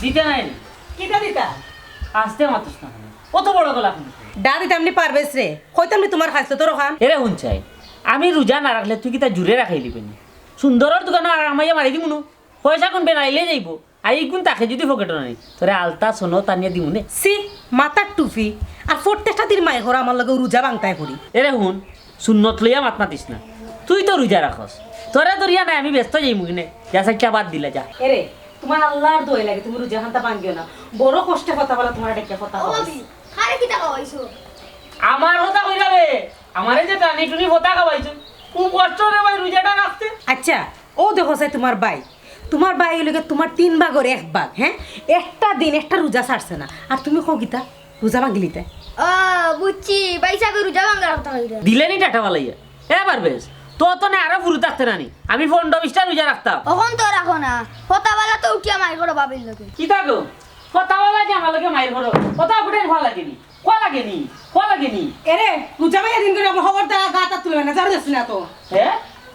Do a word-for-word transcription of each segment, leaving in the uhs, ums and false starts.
দিতা নায় নি? কিতা দিতা? আস্তে মাতস না কেনে? অত বড় গলা কেনে? ডা দিতাম নি পারভেজ রে, কইতাম নি তুমার খাইছলতর অখান। এরে হুন চাই, আমি রোজা না রাখলে তুই কিতা জুরে রাখাইলিবে নি? সুন্দরর দোকানো আর আমাইয়া মারি দিমু নু। পয়সাগুন বেনাইলে যাইবো, আর ইগুন থাকে যুদি পকেটো নাই, তোরে আলতা সোনো তানিয়া দিমু নে। ছি, মাথার টুপি, আর ফট্টেটা দির মাই করা আমার লগে রোজা ভাংতায় করি। এরে হুন, সুন্নত লইয়া মাত মাতিস না। তুই তো রোজা রাখস, তোরে ধরিয়া নায় আমি ব্যস্ত যাইমু কিনে। যা, চাইরটা বাদ দিলা, যা। এরে, তুমার আল্লার দোয়াই লাগে, তুমি রোজা খানতা ভাংগিও না। বড় কষ্টে কথা বলা তুমার, ডেকে কথা ও বলা। ভাবি, কারে কিতা খাওয়াইছো? আমার কথা কইরা রে, আমারে যে টানি টুনি ফতা খাওয়াইছো, খুব কষ্ট রে ভাই রোজাটা রাখতে। আচ্ছা, ও দেখো চাই তুমার ভাই, তুমার ভাই অইলো গিয়া তুমার তিন ভাগর এক ভাগ, হ্যাঁ? একটা দিন একটা রোজা ছাড়ছে না, আর তুমি কও কিতা রোজা ভাংগিলিতে? ও, বুঝছি, ভাইসাবে রোজা ভাংগার কথা কইরা। দিলে নি টাটা বালাইয়া। এ পারভেজ, তো তো না আরো ফুরু থাকতে নানি, আমি পনরো বিশটা রোজা রাখতাম। অখন তো রাখো না, ফতাওয়ালা তো উঠিয়া মাইর করো ভাবির লগে। কিতা গো? ফতাওয়ালা যে আমার লগে মাইর করো, ফতা ফুটাই খোয়া লাগেনি, খোয়া লাগেনি, খোয়া লাগেনি। এরে, রোজা ভাইয়া দিন করে আমার খবর দা, গা তা তুলবে না, জানো যাস না তো। হে?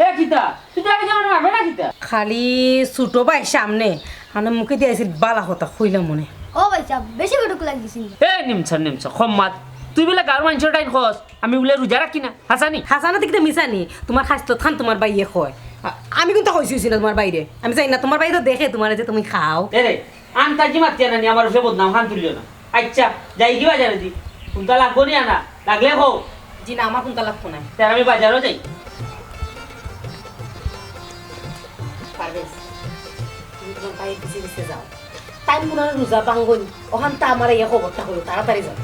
এ কিতা? তুই তো আগে যেমন মারবে না কিতা? খালি ছোট ভাই সামনে, আনে মুখে দিয়ে আইছিল বালা কথা কইলাম মনে। ও ভাইসাব, বেশি বেটুক লাগিস নি। এ নিমসা, নিমসা, কম মাত। তুই বলে গাঁওর মানষর টাইম খস, আমি বলে রোজা রাখি না, হাসানি? হাসানা দেখতে মিশানি, তুমার খাইছলত খান তুমার ভাইয়ে কয়। আ-, আমি কিন্তু কইছি অইছি না তুমার ভাইরে। আমি জানি না, তুমার ভাই তো দেখে তুমারে যে তুমি খাও। এ রে, আন্তাজি মাতিয়া নানি, আমার উপরে বদনাম খান তুলিও না। আচ্ছা, যাই কি বাজারে দি? কুনতা লাগবো নি আনা? লাগলে কও। জি না, আমার কুনতা লাগতো নাই। তে আমি বাজারও যাই। পারভেজ, তুমি তুমার ভাইর পিছে পিছে যাও। তাইন মনে অয় রোজা ভাঙ্গইন, অখানতা আমারে ইয়া খবরটা কইও, তাড়াতাড়ি যাও।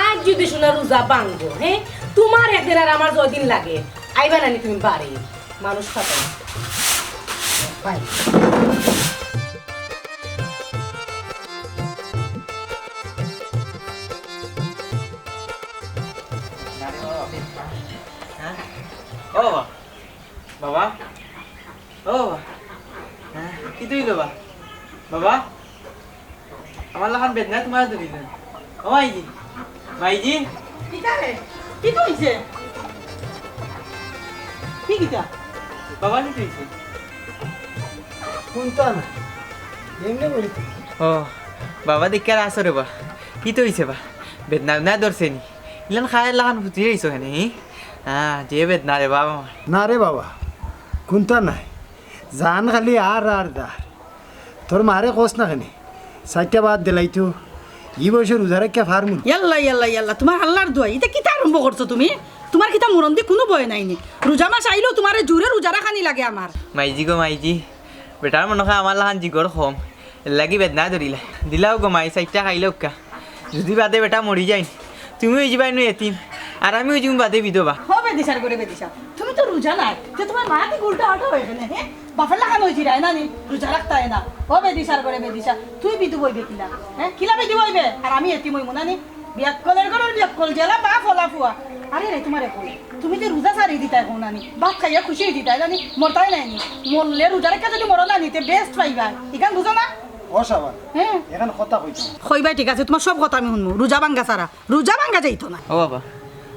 আর যুদি হুনো রোজা ভাঙ্গো, হে, তুমার একদিন আর আমার ছয় দিন লাগে, আইবা নানি তুমি বাড়ি, মানুষ খাতাই। বাই। ও বাবা। বাবা। ও বাবা। হ্যাঁ, কিতা অইলো বা? বাবা। আমার লাখান বেদনায় তুমার ধরিল। ও মাইজি। মাইজি। কিতা রে? কিতা অইছে? কি কিতা? বাবা, কিতা অইছে? কুনতা না। এমনে বলি তো। ও, বাবা দেখিয়ার আছো রে বা। কিতা অইছে বা? বেদনা না ধরছে নি? ইলান খায়ের লাখান ফুটি অইছো কেনে, হি? হ্যাঁ, যে বেদনা রে বাবা আমার। না রে বাবা, কুনতা নাই। জান খালি আর আর দার। তোর মারে কস না কেনে? চাইরটা বাদ দিলাই তো। ই বয়সে রোজা রাখিয়া ফারমু নি? ইয়াল্লা, ইয়াল্লা, ইয়াল্লা, তুমার আল্লার দোয়াই। ইতা কিতা আরম্ভ করছো তুমি? তুমার কিতা মরণ দি কুনু ভয় নাই নি? রোজা মাস আইলেও তুমারে জুরে রোজা রাখানি লাগে আমার। মাইজি গো মাইজি, বেটার মনো অয় আমার লাখান জিগর কম, এরলাগি বেদনা ধরিলা। দিলাও গো মাই, চাইরটা খাইলাউক্কা। যুদি বাদে বেটা মরি যাইন, তুমি অইযিবায় নু এতিম, আর আমি অইযিমু বাদে বিধবা। ও বেদিশার ঘরে বেদিশা, তুমি তো রোজা নাই, তে তুমার মা দি উল্টা পাল্টা অয় কেনে, হে? বাপর লাখান অইযিরায় না নি, রোজা রাখতায় না। ও বেদিশার ঘরে বেদিশা, তুই বিধবা অইবে কিলা? হে, কিলা বিধবা অইবে? আর আমি এতিম অইমু না নি? বিয়াক্কলর ঘরর বিয়াক্কল, যেলা বাপ অলা ফুয়া। আরে রে, তুমারে কই, তুমি যে রোজা ছাড়ি দিতায় কও না নি, ভাত খাইয়া খুশি অই দিতায় না নি, মরতায় নায় নি। মরলে রোজা রাখিয়া যুদি মরো না নি, তে বেহেস্ত পাইবায়। ইখান বুঝো না? ও শাবান, হে। এখান কথা কইতাম। কইবায়, ঠিক আছে, তুমার সব কথা আমি হুনমু। রোজা ভাঙ্গা ছাড়া, রোজা ভাঙ্গা যাইতো না। ও বাবা,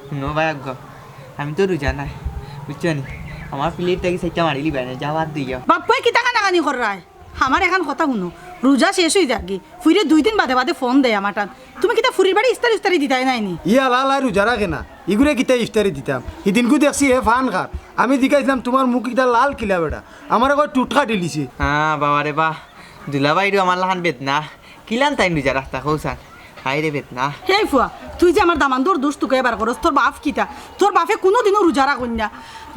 হুনো বা আগ, আমি তো রোজা নাই, বুঝছো নি? আমার প্লেট থাকি চাইরটা মারিলিবায় নে, যাও আত ধুইয়াও। বাপ্পায় কিতা কানাকানি কররায়? আমার এখান কথা হুনো, রোজা শেষ অই যারগি, ফুইরে দুই দিন বাদে বাদে ফোন দেয় আমার টান। তুমি কিতা ফুরির বাড়ি ইফতারি ইফতারি দিতায় নায় নি? ই আলা আলা রোজা রাখে না, ইগুরে কিতা ইফতারি দিতাম? হিদিনকু দেখছি হে ফান খার, আমি জিকাইছলাম তুমার মুখ ইতা লাল কিলা বেটা, আমারে কয় টুটকা ঢিলিছে। হ্যাঁ বাবা রে বা, দুলাভাইরও আমার লাখান বেদনা, কিলান তাইন রোজা রাখতা কও চাইন, হায় রে বেদনা। হেই ফুয়া, তুই যে আমার দামান্দর দুষ তুকাইয়া বার করস, তোর বাপ কিতা? তোর বাপে কুনুদিনও রোজা রাখইন না,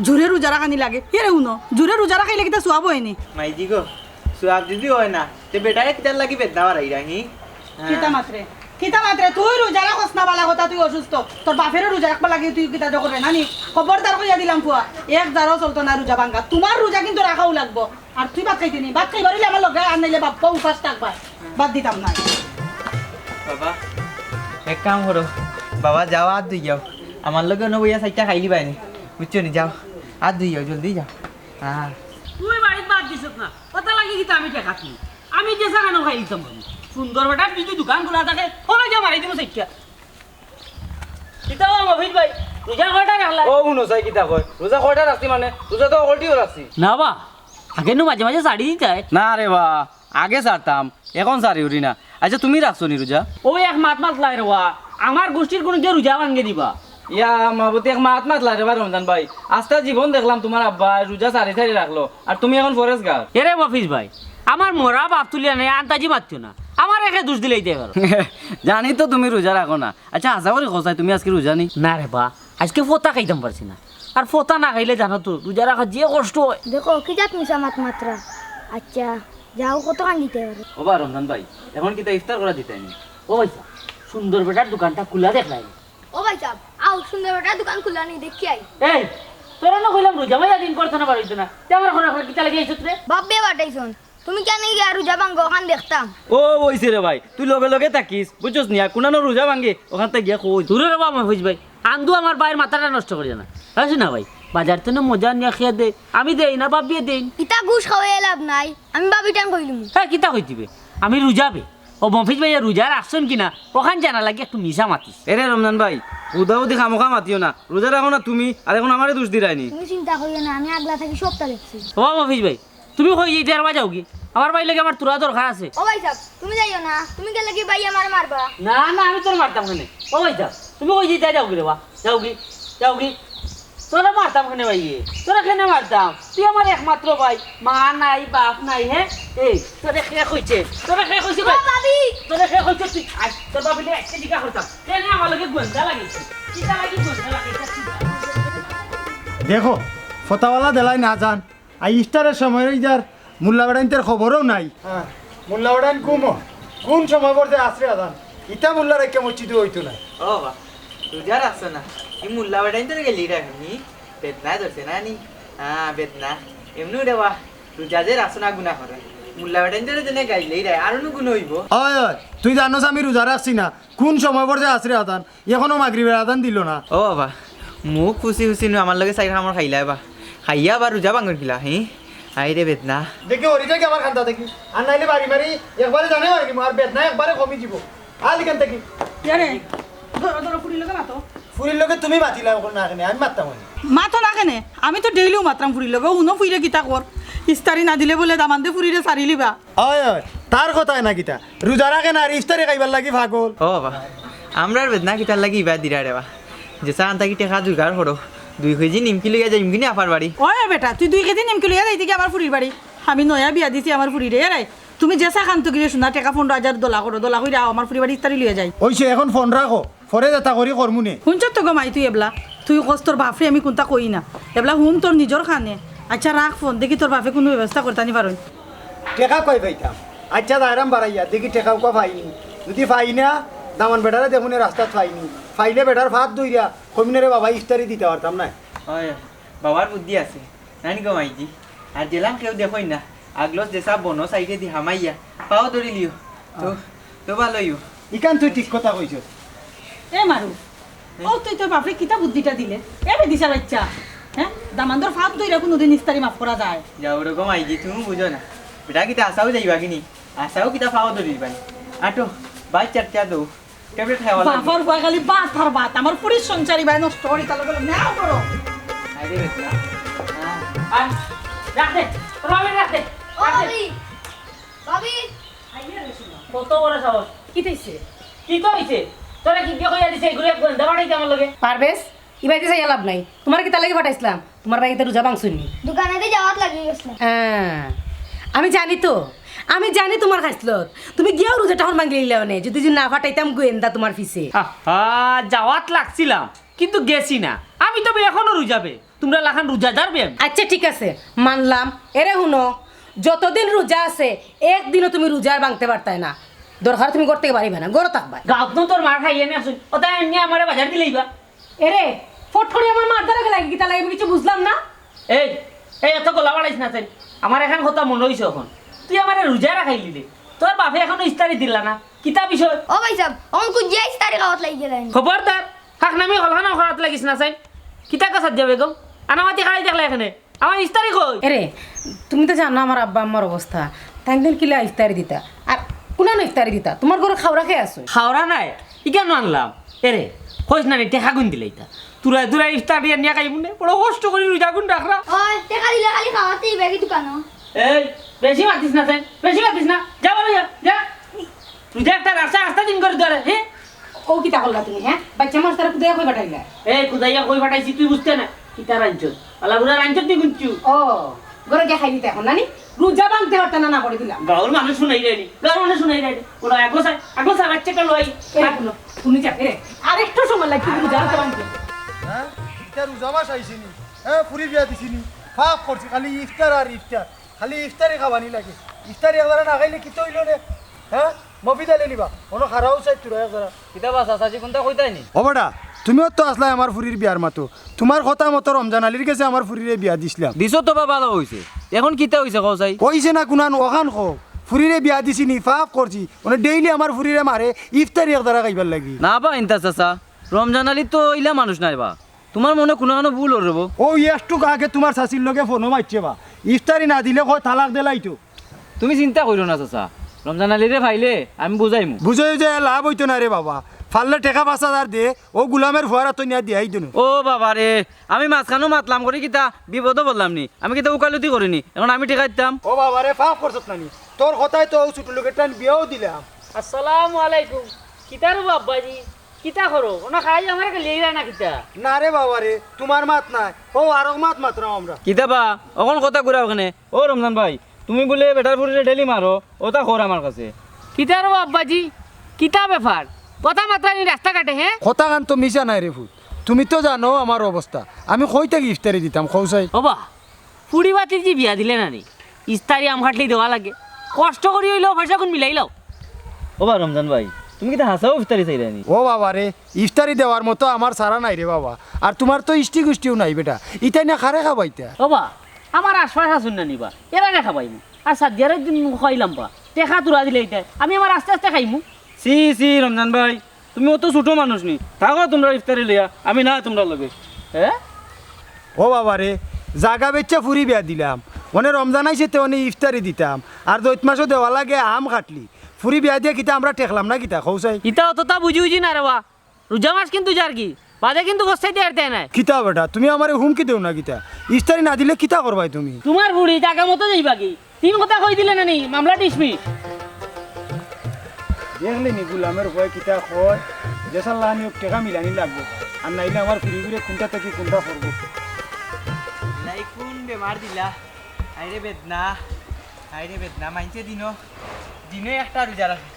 জুরে রোজা রাখানি লাগে। এরে হুনো, জুরে রোজা রাখাইলে কিতা সওয়াব অয় নি? মাইজি গো, সওয়াব যুদি অয় না, তে বেটারে কিতার লাগি বেদনা বাড়াইরা, হি? হ্যাঁ। কিতা মাতরে? কিতা মাতরে? তুই রোজা রাখস না, বালা কথা, তুই অসুস্থ। তোর বাপেরও রোজা রাখবার লাগি তুই কিতা জগরে না নি? খবরদার কইয়া দিলাম ফুয়া, এক জারও চলতো না রোজা ভাঙ্গা। তুমার রোজা কিন্তু রাখাউ লাগবো। আর তুই ভাত খাইতে নি? ভাত খাইবার অইলে আমার লগে আয়, আর নাইলে বাপ্পা উপাস থাকবায়। ভাত দিতাম না। বাবা, এক কাম করো, বাবা যাও আত ধুইয়াও, আমার লগে অনো বইয়া চাইরটা খাইলিবায় নে, বুঝছো নি? যাও আত ধুইয়াও, জলদি যাও। হ্যাঁ। তুই বাড়িত ভাত দিছস না, অতার লাগি কিতা আমি ঠেকাত নি? আমি যে জাগানো খাইলিতাম আমি। সুন্দর বেটা, যদি দোকান খোলা থাকে, অনো গিয়া মারি দিমু চাইরটা। কিতা বা মফিজ ভাই, রোজা কয়টা রাখলা? ও হুনো চাই কিতা কয়, রোজা কয়টা রাখছি মানে, রোজা তো হকলটিও রাখছি। না বা, আগে নু মাঝে মাঝে ছাড়ি দিতায়। না রে বা, আগে ছাড়তাম, এখন ছাড়ি উঠি না। আচ্ছা, তুমি রাখছো নি রোজা? ও এক মাত মাতলায় রে বা, আমার গোষ্ঠীর কুনু কেউ রোজা ভাঙ্গে দিবা? ইয়া মাবুতি, এক মাত মাতলায় রে বা রমজান ভাই। আস্তা জীবন দেখলাম তুমার আব্বা রোজা ছাড়ি ছাড়ি রাখলো, আর তুমি এখন পরেজগার। এরে মফিজ ভাই, আমার মরা বাপ তুলিয়া নাই, আন্তাজি মাতিও না। আমার একে দোষ দিলাইতায় পারো। জানি তো তুমি রোজা রাখো না। আচ্ছা, হাছা করি কও চাই, তুমি আজকে রোজা নি? না রে বা, আজকে ফতা খাইতাম পারছি না। আর ফতা না খাইলে জানো তো, রোজা রাখা যে কষ্ট অয়। দেখো, কি জাত মিছা মাত মাতরা। আচ্ছা, যাও, কতখান দিতায় পারো? ও বা রমজান ভাই, এখন কিতা ইফতার করা দিতায় নি? ও ভাই সাব, সুন্দর বেটার দোকানটা খুলা দেখলায় নি? ও ভাই সাব, আও, সুন্দর বেটার দোকান খুলা নি, দেখি আই। এই, তোরে না কইলাম রোজা মাইয়া দিন করতো না, পারইতো না। তে আমার ঘরে কিতা লাগি আইছত রে? বাপ বে বাটাইছন। তুমি কেনে গিয়া রোজা ভাঙ্গো, অখান দেখতাম। ও, অইছে রে ভাই, তুই লগে লগে থাকিস, বুঝছস নি? আর কুনানো রোজা ভাঙ্গে, অখানতা গিয়া কই। দূরে রে বা মফিজ ভাই, আন্দু আমার ভাইর মাথাটা নষ্ট করিও না। আছে না ভাই, বাজার তনে মজা নিয়া খেয়া দে, আমি দেই না, বাবিয়ে দেইন। ইতা ঘুষ খাওয়াইয়া লাভ নাই, আমি বাবিটান কইলিমু। হ্যাঁ, কিতা কইতিবে? আমি রোজা বে। ও মফিজ ভাইয়ে রোজা রাখছন কিনা, অখান জানা লাগি একটু মিছা মাতিস। এরে রমজান ভাই, হুদাহুদি খামোখা মাতিও না। রোজা রাখো না তুমি, আর এখন আমারে দোষ দিরায় নি। তুমি চিন্তা করিও না, আমি আগলা থাকি সবটা দেখছি। ও মফিজ ভাই, তুমি কই যাইতায় আর বা যাওগি? আমার ভাইর লগে আমার থুড়া দরকার আছে। ও ভাই সাব, তুমি যাইও না, তুমি গেলে কি ভাই আমারে মারবা? না, না, আমি তোরে মারতাম কেনে? ও ভাই সাব, তুমি কই যাইতায় আর যাওগি রে বা? যাওগি, যাওগি। তোরে মারতাম কেনে ভাইয়ে? তোরে কেনে মারতাম? তুই আমার একমাত্র ভাই, মা নাই, বাপ নাই, হ্যাঁ? এই, তোরে কে কইছে? তোরে কে কইছে ভাই? ও ভাবি! তোরে কে কইছে তুই? আজ তোর ভাবিরে আজকে জিগা করতাম। কেনে আমার লগে গোয়েন্দা লাগাইছে? কিতা লাগি গোয়েন্দা লাগাইছে? দেখো, ফতাওয়ালা দেলাই না যান, আর ইফতারের সময় অই যার, মোল্লা বেটাইন্তর খবরও নাই। হ্যাঁ, মোল্লা বেটাইন ঘুমো। কুন সময় পড়ছে আছরে আজান? ইতা মোল্লা রাখিয়া মসজিদো অইতো না। ও বাবা, রোজা রাখছো না? ই মোল্লা বেটাইন্তর গেলি রাখনি? বেদনা ধরছে না নি? হ্যাঁ, বেদনা। এমনেউ রে বা, রোজা যে রাখছো না গুনা করে। মোল্লা বেটাইন্তরে যেনে গাইলেই রে, আরো নু গুনা অইবো। অয়, অয়, তুই জানোস আমি রোজা রাখছি না? কুন সময় পড়ছে আছরে আজান? এখনো মাগরিবের আজান দিলো না। ও বাবা, মুখ ফুসি ফুসি নু আমার লগে চাইর কামড় খাইলায় বা। খাইয়া আবার রোজা ভাঙ্গর কিলা, হি? আইরে বেদনা। দেখি, হরি যাই আমার খান্দা দেখি। আর নাইলে বাড়ি মারি একবারে জানে মারি দিমু, আর বেদনা একবারে কমি যিবো। আল ইখান থাকি। ইয়ারে, ধরো, ধরো, ফুরির লগে মাতো। ফুরির লগে তুমি মাতিলাও না কেনে? আমি মাততাম না। মাতো না কেনে? আমি তো ডেইলিউ মাতরাম ফুরির লগে। হুনো ফুরিরে কিতা কর। ইস্তারি না দিলে বুলে দামান্দে ফুরিরে ছাড়িলিবা। অয়, অয়, তার কথায় না কিতা? রোজা রাখে না আর ইফতারি খাইবার লাগি পাগল। ও বাবা, আমরার বেদনা কিতার লাগি ইবা দিরা রে বা? যেছা আন থাকি টেকা জোগাড় করো, দুই কেজি নিমকি লইয়া যাইমুগি নি আফার বাড়ি। ওই বেটা, তুই দুই কেজি নিমকি লইয়া যাইতে কি আমার ফুরির বাড়ি? আমি নয়া বিয়া দিছি আমার ফুরিরে। এরে, তুমি যেছা খান তো গিয়ে শুনা, টেকা পনেরো হাজার দলা করো, দলা কইরা আও, আমার ফুরির বাড়ি ইফতারি লইয়া যাই। অইছে, এখন ফোন রাখো। পরে যেতা করি করমু নে। হুনছত তো গো মাই তুই এবলা? তুই কস তোর বাফরে আমি কুনতা কই না। এবলা হুন তোর নিজর কানে। আচ্ছা রাখ ফোন, দেখি তোর বাফে কুনু ব্যবস্থা করতা নি পারইন। টেকা কই পাইতাম? আচ্ছা যাইরাম বারাইয়া, দেখি টেকা উকা পাইনি। যুদি পাই না, দামান বেটারে দেখমু নে রাস্তাত পাইনি। পাইলে বেটার ফাত ধইরা, কইমু নে রে বাবা ইফতারি দিতা পারতাম নায়। অয়, বাবার বুদ্ধি আছে। নানি গো মাইজি, আর যেলান কেউ দেখইন না, আগলস যেছা বনো সাইডেদি হামাইয়া, পাও ধরিলিও। তো, আহ। তো ভালা অইবো। ইখান তুই ঠিক কথা কইছস। এ মারু, ও তুই তোর বাফরে কিতা বুদ্ধিটা দিলে? এ বেদিশা বাইচ্চা, হ্যাঁ? দামান্দর ফাত ধইরা কুনুদিন ইফতারি মাফ করা যায়? যাও রে গো মাইজি, তুমি বুঝো না। বেটা কিতা আছাও যাইবাগি নি? আছাও কিতা পাও ধরিবায়? আটো, বাইচ্চার চা দেও। ট্যাবলেট খাওয়া লাগবো। বাফর পুয়া খালি ভাত আর ভাত। আমার ফুরির সংসার ইবায় নষ্ট করি, তার লগে লগে নেও করো। আইরে বেটা। হ্যাঁ। আয়, রাখ দে। তোর ভাবি রাখ দে। ও রাখ দে। ভাবি, ভাবি। কত বড় সাহস। কিতা অইছে? কিতা অইছে? তোরে কিগিয়ে কইয়া দিছে, এগুরে এক গোয়েন্দা পাঠাইতে আমার লগে? পারভেজ, ইবায়দি চাইয়া লাভ নাই। তুমারে কিতার লাগি পাঠাইছলাম? তুমার ভাইয়ে কিতা রোজা ভাংছইন নি? দোকানেদি যাওয়াত লাগি গেছলাম। হ্যাঁ, আমি জানি তো, আমি জানি তুমার খাইছলত। তুমি গিয়াউ রোজাটা হন ভাংলিলায় অনে, যুদি, যুদি না পাঠাইতাম গোয়েন্দা তুমার পিছে। আহা, যাওয়াত লাগছিলাম, কিন্তু গেছি না। আমি তো বে এখনো রোজা বে, তুমরার লাখান রোজাদার বে আমি। আচ্ছা ঠিক আছে, মানলাম। এরে হুনো, যতদিন রোজা আছে, একদিনও তুমি রোজা আর ভাংতে পারতায় না। দরকার তুমি ঘর থাকি বারইবায় না, ঘরো থাকবায়। গাউত নু তোর মার খাইয়া নি আছইন, অতায় আনিয়া আমারে বাজার দিলাইবা। এরে, ফট করি আমার মার দ্বারা গেলায় কিতার লাগি, আমি কিচ্ছু বুঝলাম না। এই, এই, এত গলা বাড়াইস না চাইন। আমার এখান কথা মনো অইছে অখন। তুই আমারে রোজা রাখাইলি রে। তোর বাফে এখনো ইফতারি দিলা না। কিতা বিষয়? ও ভাইসাব, অখন কুজিয়া ইফতারি খাওয়াত লাগি গেলায় নি। খবরদার, ফাকনামি কলখানা করাত লাগিস না চাইন। কিতা কথা যাবে গো? আনামাতি খাড়াই দেখলা এখানে। আমার ইফতারি কই? এরে, তুমি তো জানো আমার আব্বা আম্মার অবস্থা। তাইন দিন কিলা ইফতারি দিতা? আর কুনানো ইফতারি দিতা? তুমার ঘরো খাওরা কে আছে? খাওরা নাই? ইখান আনলাম। এরে, কইস না নি, টেকা গুন দিলাইতা। তুরাই তুরাই ইফতারি আনিয়া খাইমু নে, বড় কষ্ট করি রোজা গুন রাখরা। ওই, টেকা দিলে খালি খাওয়াত আইবায় গি দোকানো? এই, বেশি মাতিস না তে, বেশি মাতিস না। যা বাবা, যা, যা। তুই যে একটা রাস্তা, রাস্তা দিন করি ধরে, হ্যাঁ? ও কিতা করলা তুমি, হ্যাঁ? বাইচ্চা মাছ তারা কুদাইয়া কই পাঠাইলা? এই, কুদাইয়া কই পাঠাইছি তুই বুঝতে না? কিতা রাঞ্চত? আলা বুড়া রাঞ্চত তুই গুনছু। ও, ঘরে গিয়া খাই দিতে এখন, নানি? রোজা ভাঙতে পারতা না, না করে দিলাম। গাঁওর মানুষ শুনাই দেয়নি, গাঁওর মানুষ শুনাই দেয়নি। ওরা আগো চাই, আগো চাই, বাচ্চাটা লই। এরে হুনো, তুমি যা, এরে। আর একটু সময় লাগবে, তুমি রোজা ভাঙতে। হ্যাঁ? ইটা রোজা মাস আইছে নি? হ্যাঁ, ফুরি বিয়া দিছি নি? পাপ করছি, খালি ইফতার আর ইফতার। খালি ইফতারি খাবানি লাগে। ইফতারি একবারে না খাইলে কিতা অইলো রে? হ্যাঁ? মফিজ আলী নিবা? অনো খারাও চাই তোরা একবারে। কিতা বা চাচাজি, কুনটা কইতায় নি? ও বেটা, তুমিও তো আছলায় আমার ফুরির বিয়ার মাতো। তুমার কথা মতো রমজান আলীর গেছে আমার ফুরিরে বিয়া দিছলাম। দিছো তো বা ভালা অইছে। এখন কিতা অইছে কও চাই? অইছে না কুনান অখান কও। ফুরিরে বিয়া দিছি নি, পাপ করছি। মানে ডেইলি আমার ফুরিরে মারে, ইফতারি একদারা খাইবার লাগি। না বা ইন্তা চাচা, রমজান আলী তো ইলা মানুষ নায় বা। তুমার মনে কুনুখানো ভুল অর রেবো। অউ একটুক আগে তুমার চাচির লগে ফোনো মাতছে বা, ইফতারি না দিলে কয় তালাক দিলাইতো। তুমি চিন্তা কইরো না চাচা, রমজান আলীরে পাইলে আমি বুঝাইমু। বুঝাইও যে লাভ অইতো না রে বাবা, পারলে টেকা পাঁচ হাজার দে, অউ গুলামের ফুয়ার আতো নিয়া দিয়াই দিনু। ও বাবা রে, আমি মাঝখানো মাতলাম করি কিতা, বিপদো পড়লাম নি? আমি কিতা উকালতি করি নি? এখন আমি টেকা দিতাম? ও বাবা রে, পাপ করছত না নি? তোর কথায় তো অউ ছুটু লোকের টান বিয়াও দিলাম। আসসালামু আলাইকুম। কিতা রে বাব্বাজি? কিতা করো? অনো খাই আমারে গালি দিরায় না কিতা? না রে বাবা রে, তুমার মাত নায়, অউ আরক মাত মাতরাম আমরা। কিতা বা, অখন কথা ঘুরাও কেনে? ও রমজান ভাই, তুমি বুলে বেটার ফুরিরে ডেইলি মারো, অতা কও আমার কাছে। কিতা রে আব্বাজি, কিতা ব্যাপার? কথা মাতরায় নি রাস্তাঘাটে, হ্যাঁ? কথাখান তো মিছা নায় রে ফুত, তুমি তো জানো আমার অবস্থা, আমি কই থাকি ইফতারি দিতাম কও চাই? ওবা, ফুড়ি বাতির যে বিয়া দিলে না নি, ইস্তারি আম কাটলি দেওয়া লাগে। কষ্ট করি অইলেও পয়সাগুন মিলাইলাও। ওবা রমজান ভাই, তুমি কিতা হাছাউ ইফতারি চাইরায় নি? ও বাবা রে, ইফতারি দেওয়ার মতো আমার চারা নাই রে বাবা। আর তুমার তো ইষ্টি গুষ্টিও নাই বেটা, ইতায় না কারে খাবাইতা? ওবা, আমার আশপাশ আছইন না নি বা, এরারে খাবাইমু। আর সাদিয়ারে দিন খাইলাম বা, টেকা তুরা দিলে ইতায়, আমি আমার আস্তে আস্তে খাইমু। ছি ছি রমজান ভাই, তুমি অত ছুটু মানুষ নি, থাকো তুমরার ইফতারি লইয়া, আমি না তুমরার লগে। হ্যাঁ? ও বাবা রে, জাগা বেচ্চা ফুরি বিয়া দিলাম, অনে রমজান আইছে তে অনে ইফতারি দিতাম, আর জৈত মাসো দেওয়া লাগে আম কাটলি, ফুরি বিয়া দিয়া কিতা আমরা ঠেকলাম না কিতা কও চাই? ইতা অততা বুঝি বুঝি না রে বা, রোজা মাস কিন্তু যারগি, বাদে কিন্তু গোস্তাইতে আরতে নাই। কিতা বেটা, তুমি আমারে হুমকি দেও না কিতা? ইফতারি না দিলে কিতা করবায় তুমি? তুমার ফুড়ি জাগা মতো যাইবাগি। তিন কথা কই দিলে না নি, মামলা ডিসমিস। দেখলে নি গুলামের ভয় কিতা কয়, যে সাল্লাহানি হোক টেকা মিলানি লাগবো, আর নাইলে আমার ফুড়ি ঘুরে কুনটা থাকি কুনটা করবো। লাই কুন বেমার দিলা? আইরে বেদনা, আইরে বেদনা, মাইনষে দিনো, দিনো একটা রোজা রাখে,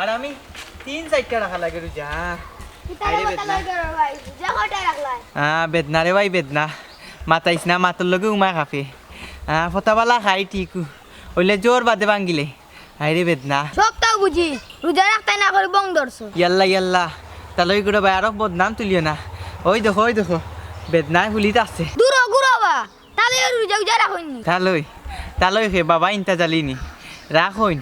আর আমি তিন চাইরটা রাখা লাগে রোজা। কিতা আইরে কথা বেদনা। লই গেল ভাই? রোজা কয়টা রাখলায়? আহ, বেদনা রে ভাই, বেদনা। মাতাইস না, মাতর লগে উমায় খাফে। আহ, ফতাবালা খাই ঠিক, অইলে জোর বাদে ভাঙ্গিলে। আইরে বেদনা। সবতাউ বুঝি, রোজা রাখতায় না করি বং ধরছো। ইয়াল্লা, ইয়াল্লা। তালই গুরু ভাই, আরো বদনাম তুলিও না। ওই দেখো, ওই দেখো, বেদনায় ফুলিত আছে। দূর ও গুরু বা। তালই রোজা উজা রাখইন নি? তালই, তালই হে বাবা ইনতা জালিনি। রাখইন,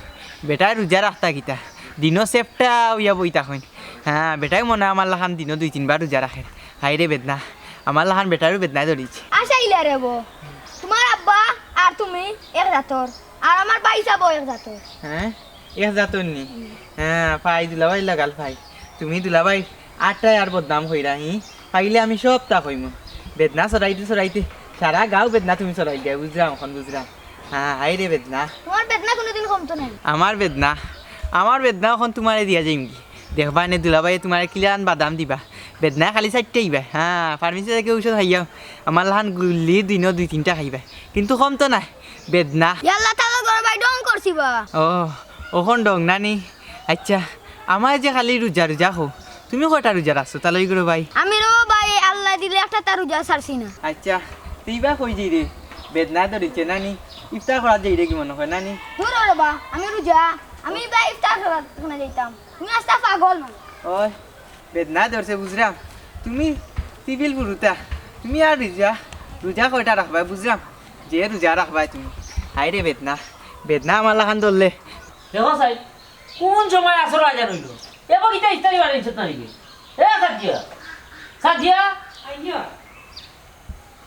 বেটায় রোজা রাখতা কিতা? দিনো সেপটা অইয়া বই থাকইন। হ্যাঁ, বেটায় মনে আমার লাখান দিনো দুই তিনবার রোজা রাখের। হায়রে বেদনা, আমার লাখান বেটারও বেদনায় ধরিছে। আশা ইলা রে বো, তুমার আব্বা আর তুমি এক জাতর, আর আমার ভাইসাবও এক জাতর। হ্যাঁ? এক জাতর নি? হ্যাঁ, ফাই দুলাভাই লাগাল ফাই। তুমি দুলাভাই আটায় আর বদনাম কইরা, হি? পাইলে আমি সবতা কইমু। বেদনা ছড়াইতে ছড়াইতে সারা গাঁও বেদনা তুমি ছড়াই দিয়া, বুঝরাম, অখন বুঝরাম। হ্যাঁ, হায়রে বেদনা। তুমার বেদনা কুনুদিন কমতো নায়। আমার বেদনা, আমার বেদনা অখন তুমারে দিয়া যাইমগি। দেখবায় নে দুলাভাইয়ে তুমারে কিলান বাদাম দিবা। বেদনায় খালি চাইরটা আইবা। হ্যাঁ, ফার্মেসি থাকি ঔষধ খাইয়াও। আমার লাখান গুল্লি দিনো দুই তিনটা খাইবা। কিন্তু কমতো নায়। বেদনা। ইয়াল্লা, তালই গুরু ভাই ঢং করছি বা। ও, অখন ঢং নানি? আইচ্ছা, আমায় যে খালি রোজা রোজা কও, তুমি কয়টা রোজা রাখছো তালই গুরু ভাই? আমি রে ভাই, আল্লায় দিলে একটাতা রোজা ছাড়ছি না। আইচ্ছা, তুই বা কই যাইরে? বেদনায় ধরিছে নানি? ইফতার করাত যাইরে কি মনো কয় নানি? দূর রে বা, আমি রোজা, আমি বা ইফতার করাত কুনে যাইতাম? তুমি আস্তা পাগল মানুষ। ওই, বেদনায় ধরছে বুঝরাম। তুমি সিভিল ফুরুতা, তুমি আর রোজা, রোজা কয়টা রাখবায় বুঝরাম, যে রোজা রাখবায় তুমি। হায়রে বেদনা, বেদনা আমার লাখান ধরলে। দেখো সাইদ, কুন সময় আছরর আজান অইলো? এগো কিতা ইফতারি বানাইছত না নি? এ সাদিয়া, সাদিয়া, আইয়া।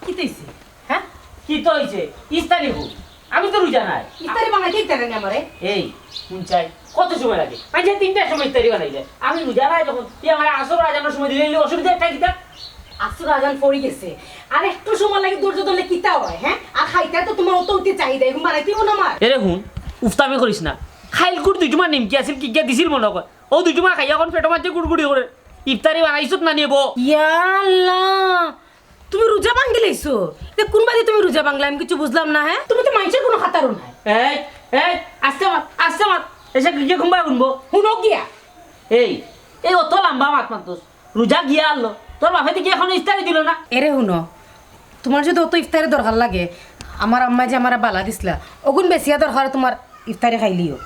কিতা অইছে? হ্যাঁ? কিতা অইছে? ইফতারি কই? আমি তো রোজা নাই। ইফতারি বানাইতে ইফতারি নি আমারে। এই, কুন চাই? কত সময় লাগে? আইচ্ছা, তিনটার সময় ইফতারি বানাইলে। আমি রোজা নাই যখন, তুই আমারে আছরর আজানর সময় দিলে অসুবিধা একটা কিতা? আছরর আজান পড়ি গেছে। আর একটু সময় লাগে, ধৈর্য ধরলে কিতা অয়, হ্যাঁ? আর খাইতে তো তুমার অত অতি চাহিদা, এগুন বানাইতে অইবো না আমার। এরে হুন, উফতামি করিস না। খাইল কুর দুই জুমা নিমকি আছিল, কিগিয়া দিছিল মনো কয়। অউ দুই জুমা খাইয়া অখন পেটো মাঝে গুড়গুড়ি করে। ইফতারি বানাইছত না নি বো? ইয়া আল্লাহ, তুমি রোজা ভাঙ্গিলাইছো? ইতা কুন বাদে তুমি রোজা ভাঙ্গলায়? আমি কিচ্ছু বুঝলাম না, হে? তুমি তো মাইনষর কুনু খাতারও নায়। এই, এই, আস্তে মাত, আস্তে মাত। এসে গিয়া কুনবায় হুনবো? হুনো গিয়া। এই, এই অত লাম্বা মাত মাতস। রোজা গিয়া আরলো। তোর বাপে দেখি এখনো ইফতারি দিলো না। এরে হুনো, তুমার যদি অত ইফতারি দরকার লাগে, আমার আম্মায় যে আমারে বালা দিছলা, অগুন বেচিয়া দরকার তুমার ইফতারি খাইলিও।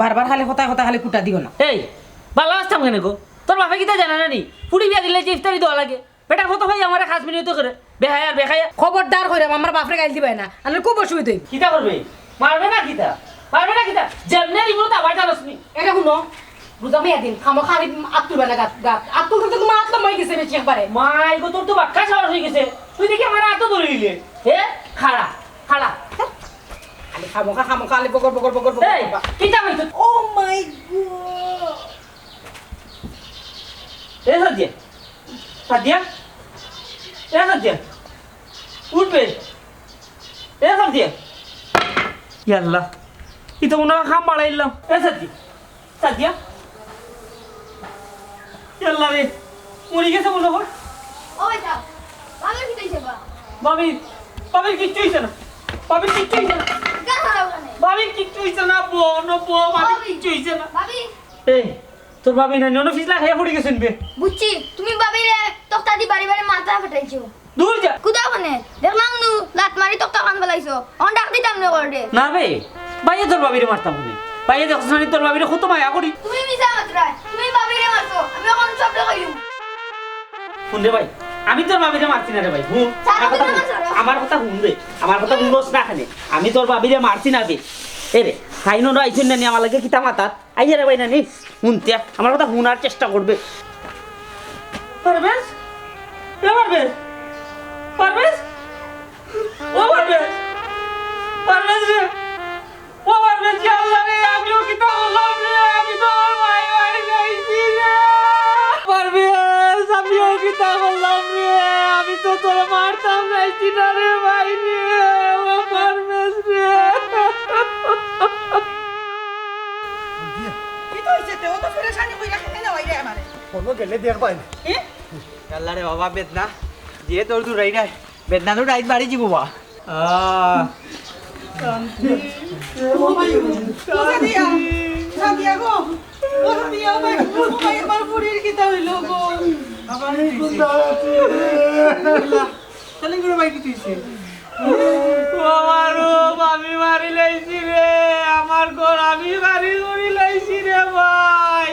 বারবার খালি কথায় কথায় খালি কুটা দিও না। এই, বালা বাচতাম কেনে গো? তোর বাপে কিতা জানে না নি? ফুড়ি বিয়া দিলে যে ইফতারি দেওয়া লাগে। বেটা কত ভাই আমারে খাস মিনিট করে। বেহায়া, বেহায়া। খবরদার কইরাম, আমার বাপরে গাইল দিবায় না। আনার খুব অসুবিধা অইবো। কিতা করবে? মারবে না কিতা? মারবে না কিতা? যেমনে রিমোট আবার জানোস নি। এরে হুনো, রোজা মাইয়া দিন, খামোখা আমি আত তুলবা না গাত, গাত। আত তুলতে তো তুমার আত লম্বা অইগেছে বেশি একবারে। মাই গো, তোর তো বাক্কা সাহস অইগেছে। তুই দেখি আমার আতও ধরি নিলে। হে? খাড়া, খাড়া। খালি খামোখা, খামোখা, খালি বগর, বগর, বগর, বগর এই, করবা। কিতা কইছো? Oh my God! এ সাদিয়া, সাদিয়া, এ সাদিয়া, উঠবে। এ সাদিয়া। ইয়া আল্লাহ, ইতা মনে অয় কাম বাড়াইলাম। এ সাদিয়া, সাদিয়া। ইয়া আল্লাহ রে, মরি গেছে মনে অয়। ও বেটা, ভাবির কিতা অইছে বা? ভাবির, ভাবির কিচ্ছু অইছে না। ভাবির কিচ্ছু অইছে না। গান হারাও কেনে? ভাবির কিচ্ছু অইছে না, বো, নো বো, ভাবির ভাবি। কিচ্ছু অইছে না। ভাবি। এই, তোর ভাবি না, নন ফিসলা খাইয়া পড়ি গেছইন বে। বুঝছি, তুমি ভাবিরে তক্তা দি বাড়ি বাড়ি মাথা ফাটাইছো। দূর যা। কুদা মানে, দেখলাম নু, লাত মারি তক্তা খান ফালাইছো। অন ডাক দিতাম না করে। না বে, ভাইয়ে তোর ভাবিরে মারতাম কেনে? ভাইয়ে দেখছ না নি তোর ভাবিরে কত মায়া করি। তুমি মিছা মাতরায়, তুমি ভাবিরে মারছো। আমি অখন সবটা কইলু। হুন রে ভাই, আমি তোর ভাবিরে মারছি না রে ভাই। হুন, আমার কথা হুন। আমার কথা হুন রে, আমার কথা হুনস না কেনে। আমি তোর ভাবিরে মারছি না বে। এ রে, হাইনো না আইছইন না নি আমার লগে কিতা মাতাত? আইয়া রে ভাই নানি, হুনতে, আমার কথা হুনার চেষ্টা করবে। পারভেজ? এ পারভেজ? পারভেজ? ও পারভেজ? পারভেজ রে? ও পারভেজ, ইয়া আল্লাহ রে, আমিও কিতা করলাম রে? আমি তো আমার ভাই বাড়ি যাইছি রে। পারভেজ, আমিও কিতা করলাম রে? আমি তো তোরে মারতাম যাইছি না রে ভাই রে। ও পারভেজ রে। কিতা অইছে তে? অত পেরেশানি কইরা কেনে নেওয়াইরে আমারে? অনো গেলে দেখবায় নে। এ? আল্লাহ রে বাবা, বেদনা। যে তোর দূর রাই রাই। বেদনা তো রাইত বাড়ি যিবো বা। আহ। ও ভাই, ও সাদিয়া, সাদিয়া গো। ও সাদিয়া, ও ভাই, ও ভাই, আমার ফুড়ির কিতা অইলো গো? তাহলে করে ভাই কি তুইছে? ও আমার রূপ, আমি মারি লাইছি রে, আমার ঘর আমি বাড়ি করি লাইছি রে ভাই।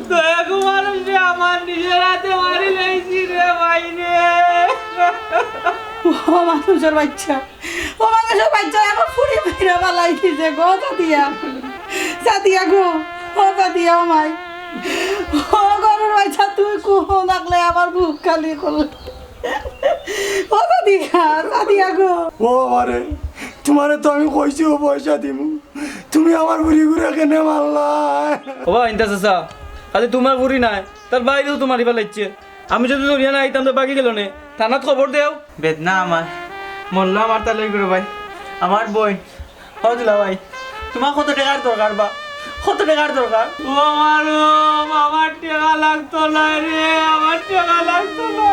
তো এক মানুষ রে, আমার নিজের হাতে মারি লাইছি রে ভাই রে। ও মানুষর বাচ্চা, ও মানুষর বাচ্চা, আমার ফুড়ি মাইরা ফালাই দিছে গো, সাদিয়া, সাদিয়া গো, ও সাদিয়া, ও মাই, ও গরুর বাচ্চা, তুই কোন আগলে আমার বুক খালি করলে। ও সাদিয়া, সাদিয়া গো। ও বাবারে, তুমারে তো আমি কইছি ও পয়সা দিমু, তুমি আমার বুড়ি গুড়া কেনে মারলা? ও বাবা, ইন্তা চাচা, খালি তুমার বুড়ি নায়, তার বাইরেও তো মারি ফালাইছে। আমি যদি ধরিয়া না আইতাম, তো বাকি গেল নে। থানাত খবর দেও। বেদনা আমার, মরলো আমার তালই গুরু ভাই, আমার বইন। ও দুলা ভাই, তুমার কত টেকার দরকার বা? কত টেকার দরকার? ও আমার, ও আমার টেকা লাগতো না রে, আমার টেকা লাগতো না।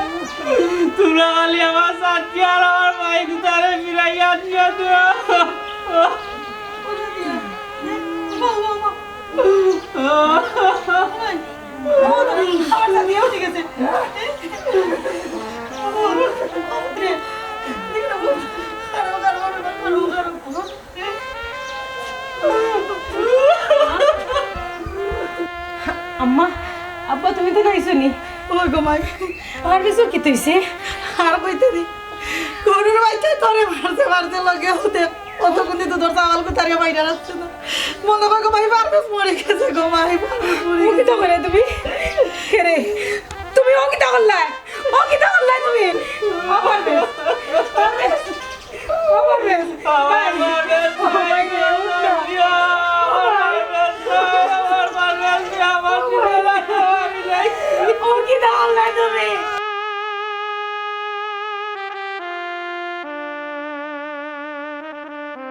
তুমরা খালি আমার সাথী আর আমার ভাই দুটারে ফিরাইয়া দিয়া দেও। আমার সাথীও ঠিক আছে। আম্মা, আব্বা, তুমি তো নাইছো নি? ওই গো মাই। আর কিছু কিতা অইছে? আর কইতে দি। গরুর বাচ্চা তোরে মারতে মারতে লগে হতে। অতক্ষণ তো তোর চাওয়াল কুতারিয়া বাইরে আসছে না। মনে কর গো মাই, পারভেজ মরি গেছে গো মাই, পারভেজ মরি ও কিতা গেছে। করে তুমি? কে রে? তুমি ও কিতা করলায়? ও কিতা করলায় তুমি? ও পারভেজ। পারভেজ। ও পারভেজ। ভাই।